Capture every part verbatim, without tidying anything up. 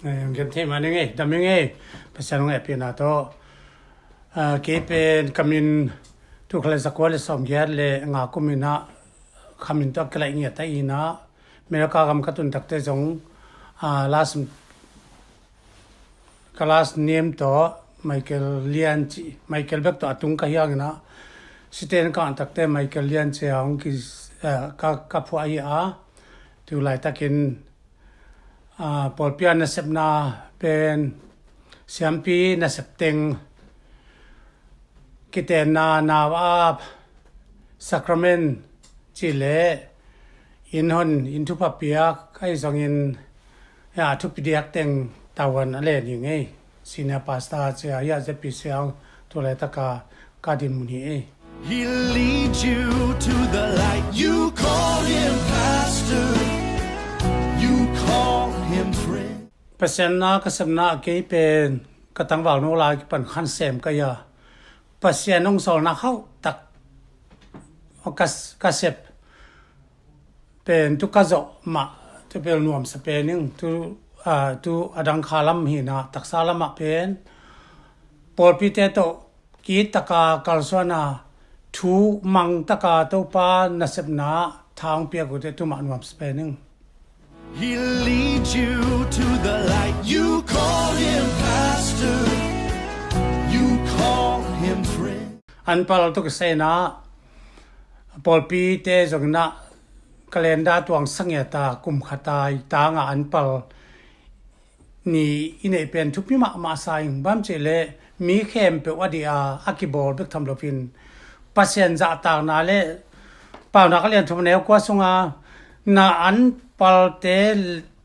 Gen thei mah ning ei, dam ing ei, Pasian hong hehpihna tawh. Kei pen ka min tul khat le zakua le sawmgiat le nga kum in ah kha min tawh ka laih ngiat a, in ah America gam ka tun takte zong last ka last name tawh Michael Lian ci, Michael bek tawh a tung ka hi hang in ah, siten ka ngah takte Michael Lian ci a hong ki, ka, ka phuah hi a, tu laitakin pawlpi a nasepna pen siampi nasep teng, kitenna, nau a, sacrament cih leh inn hon, inn thupha piak ahi zongin, a thupi diak teng tavuan a len hi ing ei. Senior pastor ci a, a ZPC a tu laitaka ka dinmun hi ei. He leads you to the light. You call him pastor. You call him friend. Pasian na ka sepna ah kei pen ka tangval no lai kipan khan sem ka hi a, Pasian hong sawlna khauh tak ka, ka sep pen tu ka zawh mah tu bel nuamsa pen ing. Tu, tu a dang kha lam hi in ah, taksa lamah pen pawlpite tawh ki taka kalsuana thu mang taka Topa nasepna tha hong piak uh teh tu mah nuamsa pen ing. He leads you to the light. You call him pastor. You call him friend. An pal tawh kisai in ah pawlpite zong in ah calendar tuang sangiata kum khata i tanga an pal ni i neih pen thupi mahmah sa ing. Bang hang hiam cih leh mi khempeuh a dih a, a kibawl bek tham loin Pasian zahtakna le Paunak a lian thum a neu kua sunga na an palte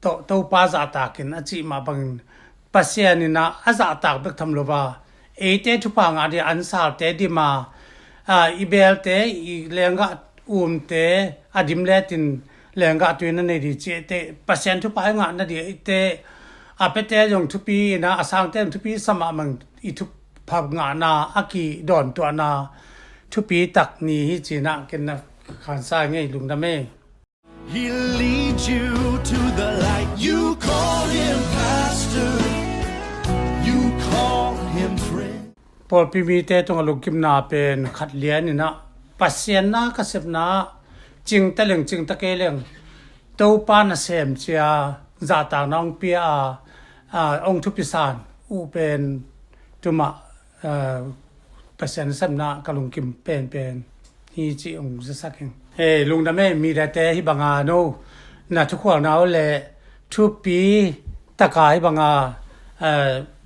tawh Topa zahtak in a cih mah bangin Pasian in ah a zahtak bek tham lo a, eite thupha ngah ding a, an salte dim a, i belte, i lenggah umte a dim letin lenggah tui na nei ding cihte, Pasian thupha i ngah nading eite a piate zong thupi in ah, a sangte zong thupi sa mahmah in, i thupha ngahna a kidawntuahna thupi tak ni hi ci in ah ken na khansa ing ei, lungdam ei. He leads you to the light. You call him pastor. You call him friend. Pawlpi mite tungah lungkimna pen khat lian in ah, Pasian na ka sepna ah cingta leng cingta kei leng Topa nasem ci a zahtakna hong pia a, hong thupisan uh pen tu mah Pasian sepna ka lungkim penpen hi cih hong zasak ing. Hei, lungdam ei, mediate hih banga no na thukhualna uh le thupi taka hih banga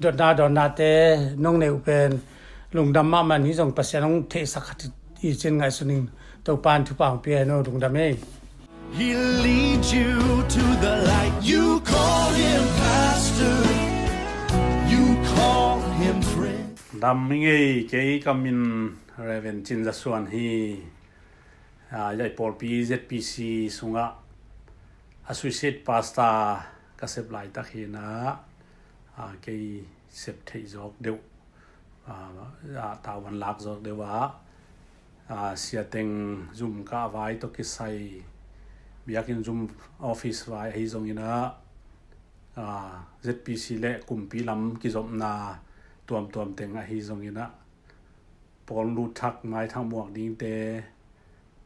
dotna dotnate nong neih uh pen lungdam mahmah in, hih zong Pasian hong theihsak khat hi cin ngaihsun ing. Topa in thupha hong pia hen aw, lungdam ei. He leads you to the light. You call him pastor. You call him friend. Dam ing ei, kei ka min Reverend Cin Za Suan hi. Yai pawlpi ZPC sungah associate pastor ka sep laitak hi in ah, kei sep theih zawk deuh, tavuan lak zawk deuh ah, siateng zum kah vai tawh kisai, biakinn zum, office vai ahi zongin ah, ZPC le kumpi lam kizopna tuamtuam teng ahi zongin ah, pawl lut thak, maithak muak dingte,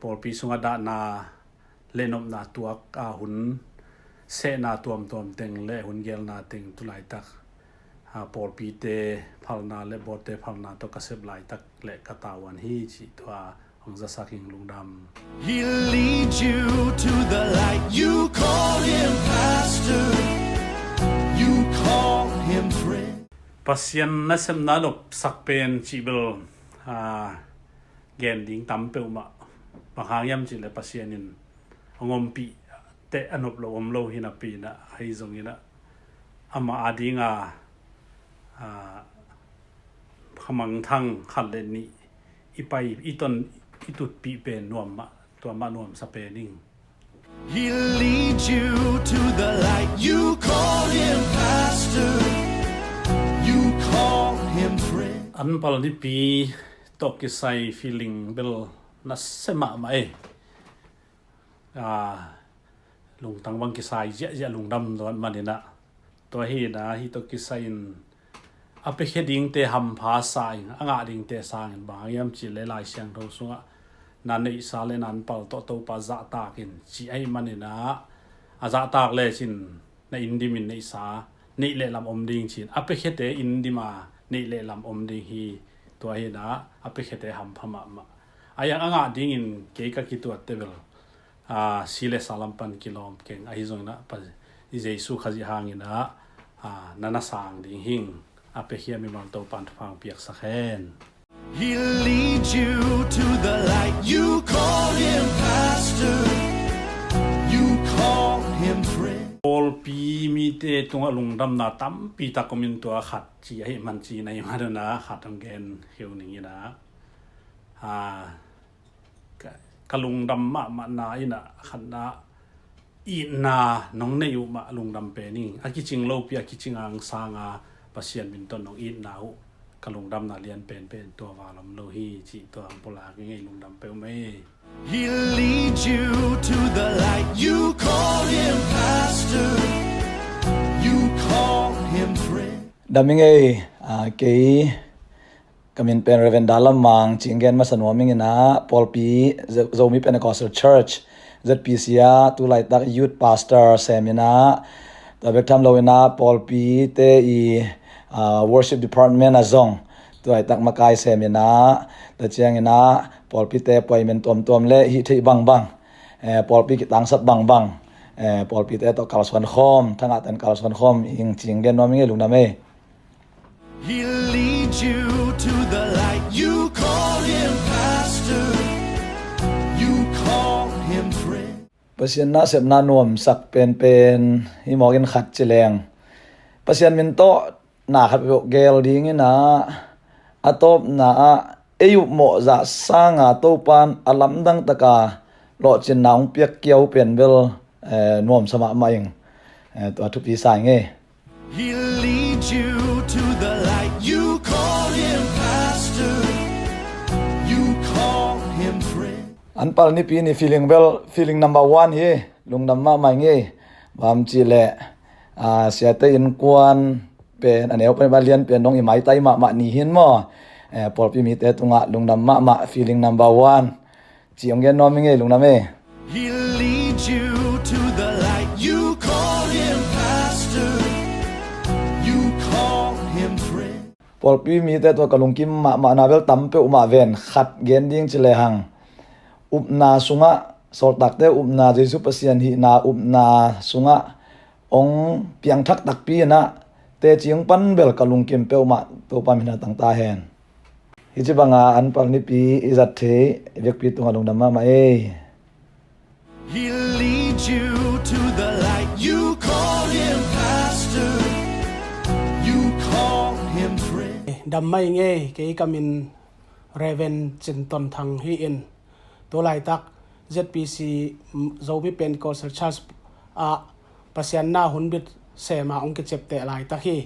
pawlpi sungah dahna le nopna tuak a hun sehna tuamtuam teng le hun gelna teng tu laitak pawlpite phalna le bawlte phalna tawh ka sep laitak le ka tavuan hi cih tua hong zasak ing, lungdam. He leads you to the light. You call him pastor. You call him friend. Pasian nasepna nopsak pen cih bel gen ding tam peuhmah. Bang hang hiam cih leh Pasian in hong ompih teh a nop lo om lo hi napi in ah, ahi zongin ah amah adinga khamangthang khat le nih i pai, i ton, i tutpih pen nuam mah, tua mah nuamsa pen ing. He leads you to the light. You call him pastor. You call him friend. An pal nipi tawh kisai feeling bel nasia mahmah ei. Lungtang bang kisai ziahziah, lungdam zaw man in ah, Tua hi na, hih tawh kisai-in a piakhia dingte hampha sa ing, a ngah dingte sangin bang hiam cih leh Lai Siangtho sungah na neihsa le na anpal tawh Topa zahtak in cih ahih manin ah, a zahtak lecin na inn dimin neihsa neih leh lam om ding ci-in a piakhiate inn dima neih leh lam om ding hi. Tua hi na, a piakhiate hampha mahmah. A yang a ngah dingin kei ka kituatte bel, aa, si le sa lam pan kilawm keng, ahi zongin ah pa, i Jesu Khazih hangin ah, aa, na na sang ding hing. A piakhia mimal Topan thupha hong piaksak hen. He leads you to the light. You call him pastor. You call him friend. Pawlpi mite tungah lungdamna tampi tak om in, tua khat ci ahih man ci na hih man un ah khat hong gen hi ning in ah, aa, ka, ka lungdam mahmahna in ah khatna, itna nong neih uh mah lungdam pen ing. A kicing lopi a kicing ang sanga Pasian min tawh nong itna uh ka lungdamna lian penpen tua val om lo hi cih tua hong pulak ing ei, lungdam peuhmah ei. He leads you to the light. You call him pastor. You call him friend. Dam ing ei, ah, kei ka min pen Reverend Dalam Mang, cih gen masa nuam ing in ah, pawlpi Zo-, Zomi Pentecostal Church, Z P C ah tu laitak youth pastor sem in ah, tua bek tham lo in ah, pawlpite i, ah, worship department ah zong tu laitak makai sem in ah, tua ciangin ah pawlpite appointment tuamtuam le hih theih bangbang, eh, pawlpi kitangsap bangbang, eh, pawlpite tawh kalsuan khawm, thangahte in kalsuan khawm ing cih gen nuam ing ei, lungdam ei. He leads you to the light. You call him pastor. You call him friend. Pasian nasepna nuamsak penpen hi mawk in khat ci leng, Pasian min tawh na khat peuh gel ding in ah, a tawpna ah ei upmawh zah sanga Topan a lamdang taka lawhcinna hong piak kia uh pen bel, eh, nuamsa mahmah ing. Eh, tua thupi sa ing ei. He leads you to the light. You call him pastor. You call him friend. Anpal Nipi ni feeling bel, feeling number one hi. Lungdam mahmah ing ei. Bang hiam cih leh, ah, siate innkuan pen a neu pan a lian pen dong i maitai mahmah ni hi maw. Eh, pawlpi mite tungah lungdam mahmah, feeling number one. Ci hong gen nuam ing ei, lungdam ei. He leads you to the light. You call him pastor. You call him friend. Pawlpi mite tawh ka lungkim mahmahna bel tam peuhmah ven, khat gen ding ci lehang, upna sungah, sawltakte upna, Jesu Pasian hihna upna sungah hong piangthak takpi in ah teci hong pan bel ka lungkim peuhmah, Topa min a tang ta hen. Hih ci banga Anpal Nipi i zat thei i vekpi tungah lungdam mahmah ei. He leads you to the light. You call him pastor. You call him friend. Dam mah ing ei, kei ka min Reverend Cin Ton Thang hi in, tu laitak Z P C, Zomi Pentecostal Church ah Pasian na hunbit sema hong kiciapteh laitak hi.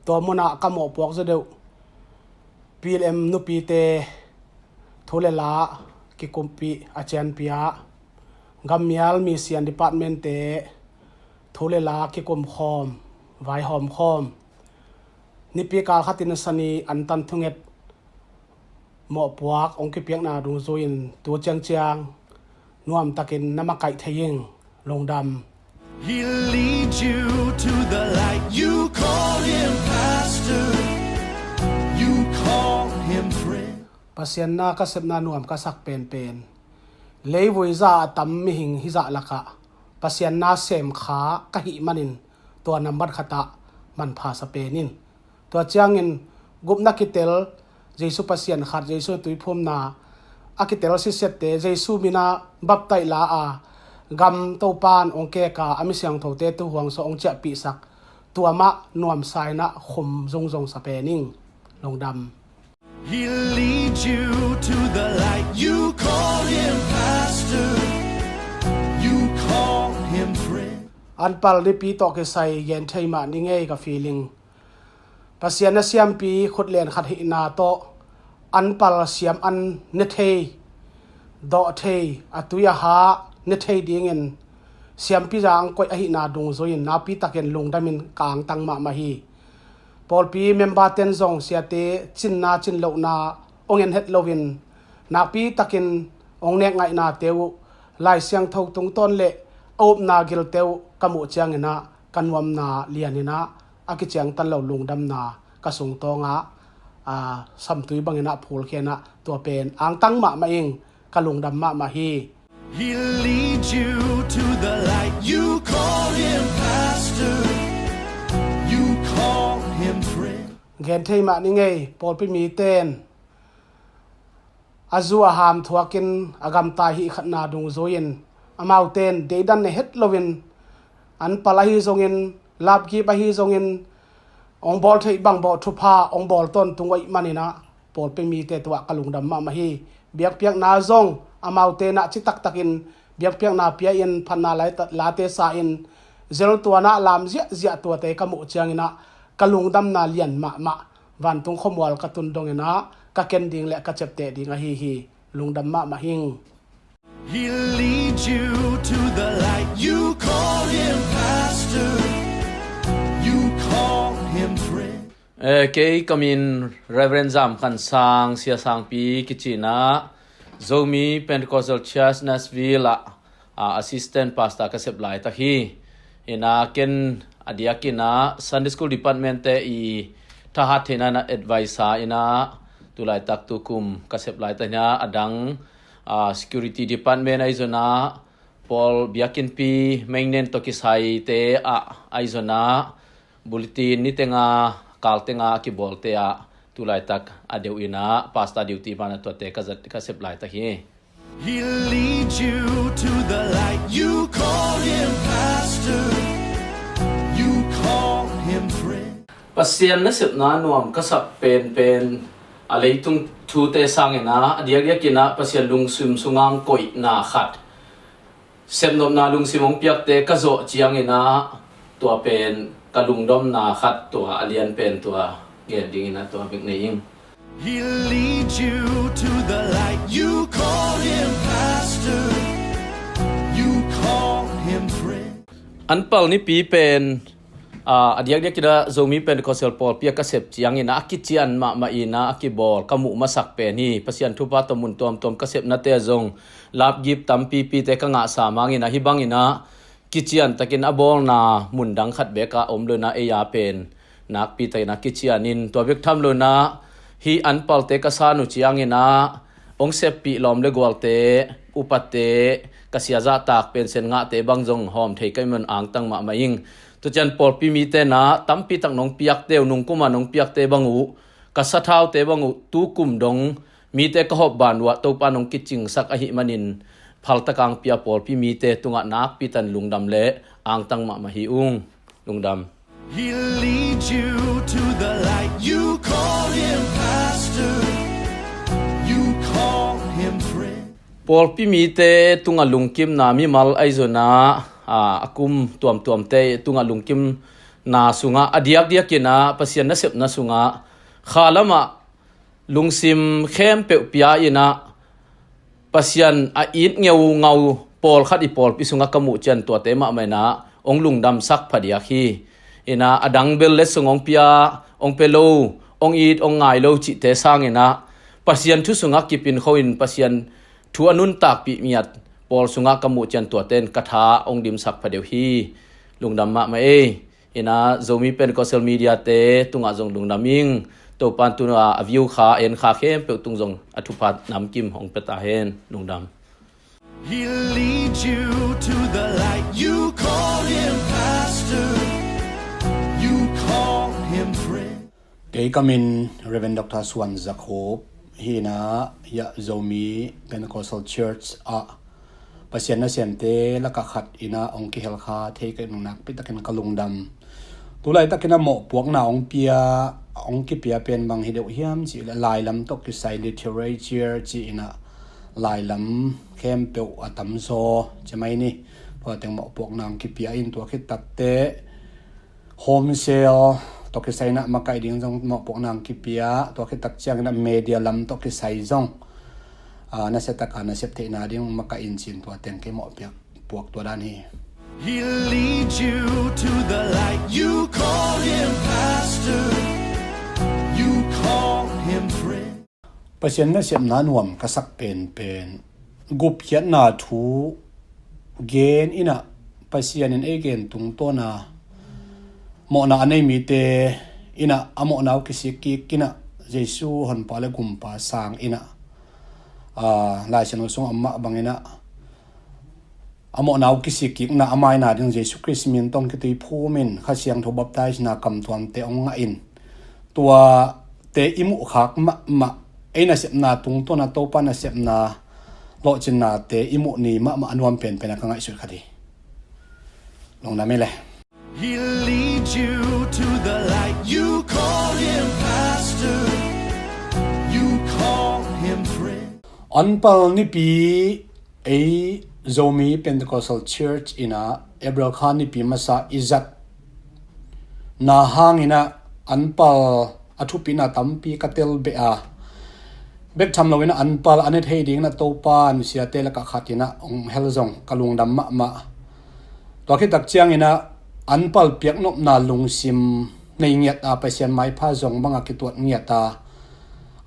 Tua munah ka mawhpuak zaw deuh P L M nupite thu le la kikumpih a cianpi ah, gammial mission departmentte thu le la kikumkhawm, vaihawmkhawm, nipi kal khatin sani antan thunget mawhpuak hong kipiakna dungzui-in tu ciangciang nuamtakin na makaih thei ing. Lungdam. He leads you to the light. You call him pastor. You call him friend. Pasian na ka sepna nuam ka sak penpen, leivui za a tam mihing hizah lakah Pasian na sem kha ka hih manin tua nambat khatah manpha sa pen in. Tua ciangin gupna kitel, Jesu Pasian khat, Jesu tuiphumna a kitel sisiatte, Jesu mina baptaih la a gam Topan hong keka a mi siangthote tuhuang sawh hong ciahpihsak, tua mah nuamsa in ah khum zungzong sa pen ing. Lungdam. He leads you to the light. You call him pastor. You call him friend. Anpal Nipi tawh kisai gen thei mah ni ngei ka feeling. Pasian na siampi khutlen khat hihna tawh anpal siam an ne thei, dawh thei, a tui a ha ne thei dingin siampi za ang koih ahihna dungzui-in nakpi takin lungdamin ka angtang mahmah hi. Pawlpi member ten zong siate cinna cinlohna hong en het loin nakpi takin hong nek ngaihnate uh Lai Siangtho tungtawn le a upna gilte uh ka muh ciangin ah ka nuamna lianin ah a kiciangtan lo lungdamna ka sungtawng ah, aa, samtui bangin ah phulkhia in ah tua pen angtang mahmah ing, ka lungdam mahmah hi. He'll lead you to the light. You call him pastor. You call him friend. Gen thei mah ni ngei, pawlpi mite in a zu a ham thuakin a gamtai hih khatna dungzui-in amaute in deidan ne het loin an pal ahi zongin, lapgip ahi zongin, hong bawl theih bang bawh thupha hong bawl tawntung uh ahih manin ah pawlpi mite tungah ka lungdam mahmah hi. Biakpiakna zong amaute in ah citaktakin biakpiakna pia-in phatna lai ta-, late sa-in zeltuan ah lam ziahziah tuate ka muh ciangin ah ka lungdamna lian mahmah, vantung khuamual ka tun dongin ah ka ken ding le ka ciapteh ding ahi hi. Lungdam mahmah ing. He'll lead you to the light. You call him pastor. You call him friend. Eh, kei ka min Reverend Zam Khan Sang, Sia Sangpi kici in ah, Zomi Pentecostal Church Nashville ah, ah, assistant pastor ka sep laitak hi. In ah ken a diakin ah Sunday School Department te i thahat theihna in ah advisor in ah tulaitak tukum ka sep laitak hi. In ah a dang, ah, security department ahi zongin ah, pawl biakinnpi, main nen tawh kisaite ah ahi zongin ah, bulletin niteng a, kalteng a kibawlte ah tulaitak a deuh in ah pastor duty pan a tuate ka zat, ka sep laitak hi. He'll lead you to the light. You call him pastor. You call him friend. Pasian nasepna nuam ka sak penpen a leitung thute sangin ah a diakdiakin ah Pasian lungsim sungah hong koihna khat, sepnopna lungsim hong piakte ka zawh ciangin ah tua pen ka lungdamna khat, tua a lian pen tua gen dingin ah tua bek nei ing. He'll lead you to the light. You call him pastor. You call him friend. An pal nipi pen, ah, a diakdiakin ah Zomi Pentecostal pawlpi ah ka sep ciangin ah a kician mahmah in ah a kibawl ka muh masak pen hi. Pasian thupha tawh mun tuamtuam ka sepnate ah zong lapgip tampipite ka ngahsa mangin ah hih bangin ah kiciantakin a bawlna mun dang khat bek ah om lo in ah ei a pen nakpi takin ah kician in, tua bek tham lo in ah hih an palte ka san uh ciangin ah hong seppih lawm le gualte, upate, ka sia zahtak pension ngahte bang zong hawm thei ka hih man angtang mahmah ing. Tua ciang pawlpi mite in ah tampi tak nong piakte uh, nungkum a nong piakte bang uh, ka sathaute bang uh tukum dong mite ka hawp ban uh ah Topa nong kicingsak ahih manin phaltak a hong pia pawlpi mite tungah nakpi takin lungdam le angtang mahmah hi ung. Lungdam. He'll lead you to the light. You call him pastor. You call him friend. Pawlpi mite tungah lungkimna, mimal ahi zongin ah, a kum tuamtuamte tungah lungkimna sungah a diakdiakin ah Pasian nasepna sungah khalam ah lungsim khempeuh pia in ah Pasian a it ngeungau pawlkhat i pawlpi sungah ka muh ciang tuate mahmah in ah hong lungdamsak phadiak hi. In ah a dang bel letsong hong pia, hong pia lo, hong it hong ngai lo cihte sangin ah Pasian thu sungah kipin kho in Pasian thu a nuntakpih miat pawl sungah ka muh ciang tuate in ka tha hong dimsak phadeuh hi. Lungdam mahmah ei. In ah Zomi Pentecostal Media te tungah zong lungdam ing. Topa'n tu-in ah a view kha, en kha khempeuh tung zong a thupha namkim hong pia ta hen. Lungdam. He'll lead you to the light. You call him pastor. You call him friend. Kei ka min Reverend Doctor Suan Za Khup hi in ah, hiah Zomi Pentecostal Church ah Pasian nasemte lakah khat in ah hong kihel kha thei ka hih nung nakpi takin ka lungdam. Tulaitakin ah mawhpuakna hong pia, hong kipia pen bang hi deuh hiam cih leh lailam tawh kisai, literature ci in ah lailam khempeuh a tamzaw ci mai ni. Tua teng mawhpuakna hong kipia in tua khit takteh home cell tawh kisai in ah makaih ding zong mawhpuakna hong kipia, tua khit tak ciangin ah media lam tawh kisai zong, ah, nasia takin ah nasep theihna ding makaih in ci in tua teng kei mawhpiak puak tua dan hi. He'll lead you to the light. You call him pastor, you call him friend. Pasian nasepna nuam ka sak penpen gupkhiatna thu gen inah, Pasian in ei gen tungtawna mawhna a nei mite inah a mawhna uh kisik kik inah, Jesu honpa le gumpa sang inah, aa, Lai Siangtho sung a om mah bang inah, a mawhna uh kisik kikna a maina ding Jesu Khrist min tawh kitui phum in Kha Siangtho baptisena kamtuamte hong ngah in, tuate i muhkhak mahmah, ei nasepna tungtawna Topa nasepna lawhcinnate i muh ni mahmah a nuam penpen a ka ngaihsut khat hi. Lungdam hi le. He'll lead you to the light. You call him pastor, you call him friend. Anpal nipi, ei Zomi Pentecostal Church inah April kha nipi masa i zatna hang inah anpal a thupina tampi ka tel beh a, bek tham lo inah anpal a ne thei ding inah Topa in siate lakah khat inah hong hel zong ka lungdam mahmah. Tua khit tak ciang inah anpal piaknopna lungsim nei ngiat a, Pasian maipha zong banga kituat ngiat a,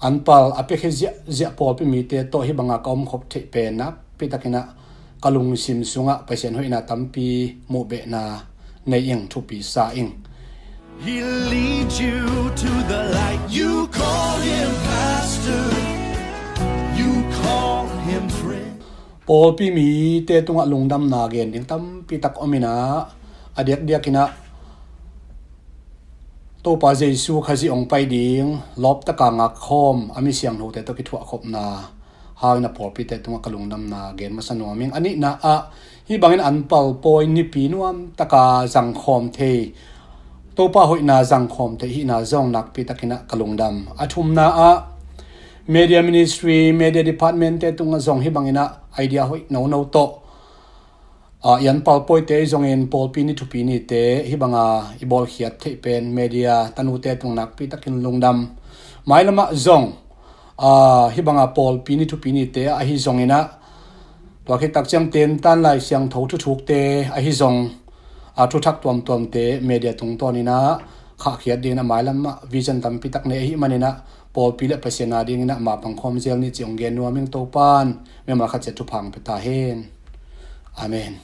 anpal a piakhia ziahziah pawlpi mite tawh hih banga ka omkhop theih pen nakpi tak inah ka lungsim sungah Pasian hoihna tampi muhbehna nei ing, thupi sa ing. He'll lead you to the light. You call him pastor, you call him friend. Pawlpi mite tungah lungdamna gen ding tampi tak om inah, a diakdiak inah Topa Jesu Khazih hong pai ding lawptaka ngakkhawm a mi siangthote tawh kithuahkhopna hang inah pawlpite tungah ka lungdamna gen masa nuam ing. A nihna ah, hih bangin anpal pawi nipi nuamtaka zangkhawm thei, Topa hoihna zangkhawm thei hihna zong nakpi tak inah ka lungdam. A thumna ah, media ministry, media departmentte tungah zong hih bang inah idea hoih nono tawh, aa, i anpal pawite ahi zongin pawlpi ni thupi nite hih banga i bawlkhiat theih pen media tanute tung nakpi takin lungdam. Mailamah zong, aa, hih banga pawlpi ni thupi nite ahi zong inah, tua khit tak ciang tentan Lai Siangtho thuthukte ahi zong, aa, thuthak tuamtuamte media tungtawn inah khahkhiat ding inah mailamah vision tampi tak nei ahih man inah pawlpi le Pasian a ding inah mapang khawm zel ni ci hong gen nuam ing. Topan mimal khat ciat thupha hong pia ta hen. Amen.